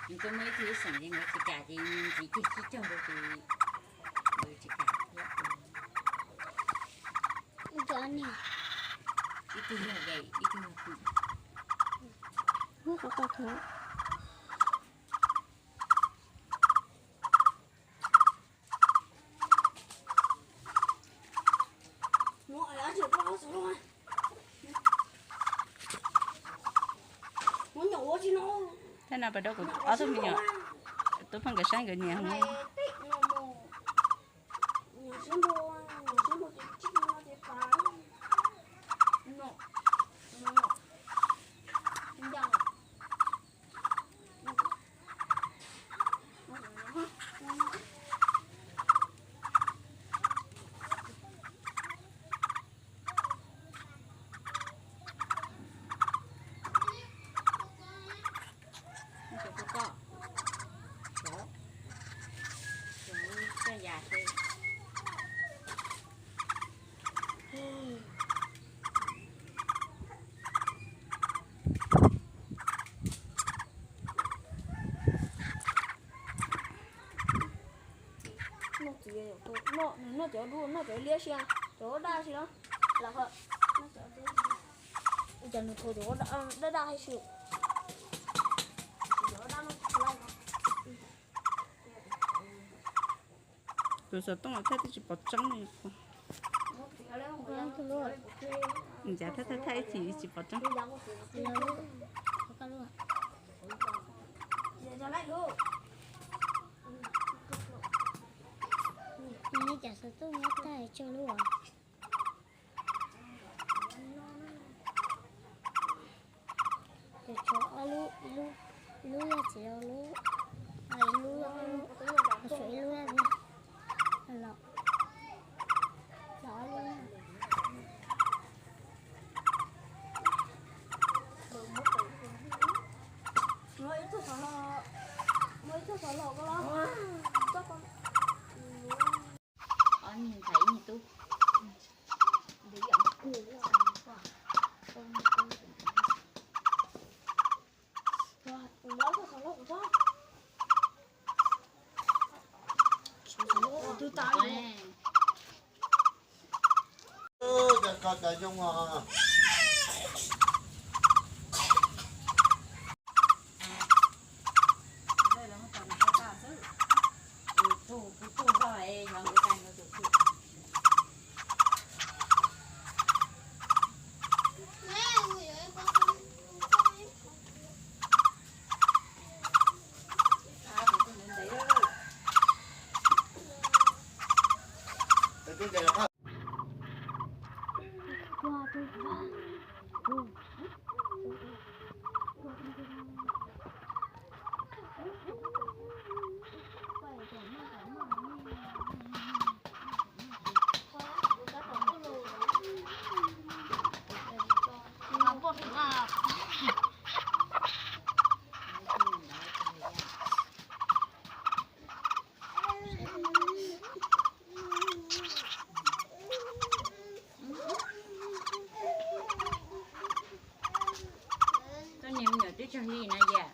Nws twb muaj ib tug ib xeem ces nkawd tsis kam ces ntxiv kiag tsib caug rau ces nkawd tsis kam thiab. Ib tug yog yem ib tug yog twm. Tej no pas rau kuv ob tug me nyuam, tub pheej nkawd saib nkawd niam hwv. Noj cov dub, noj cov liab xwb, cov daj xwb los. Ua cas nws thaum cov daj daj thiab xwb. Tus xov tooj thaij twb tsis pom tseeb li. Ncav thaij thaij ib chim tsis pom tseeb. Nej cov xov tooj muab thaij tso lub. Ces tshuav ob lub, ib lub, ib lub yog txiv lub, ib lub, tshuav ib lub los, los ob lub. Muaj ib tug xov los, muaj ib tug xov los ko los. Ob niag ntxhais ib niag tub. Koj niam me nyuam twb tsaug li no yam.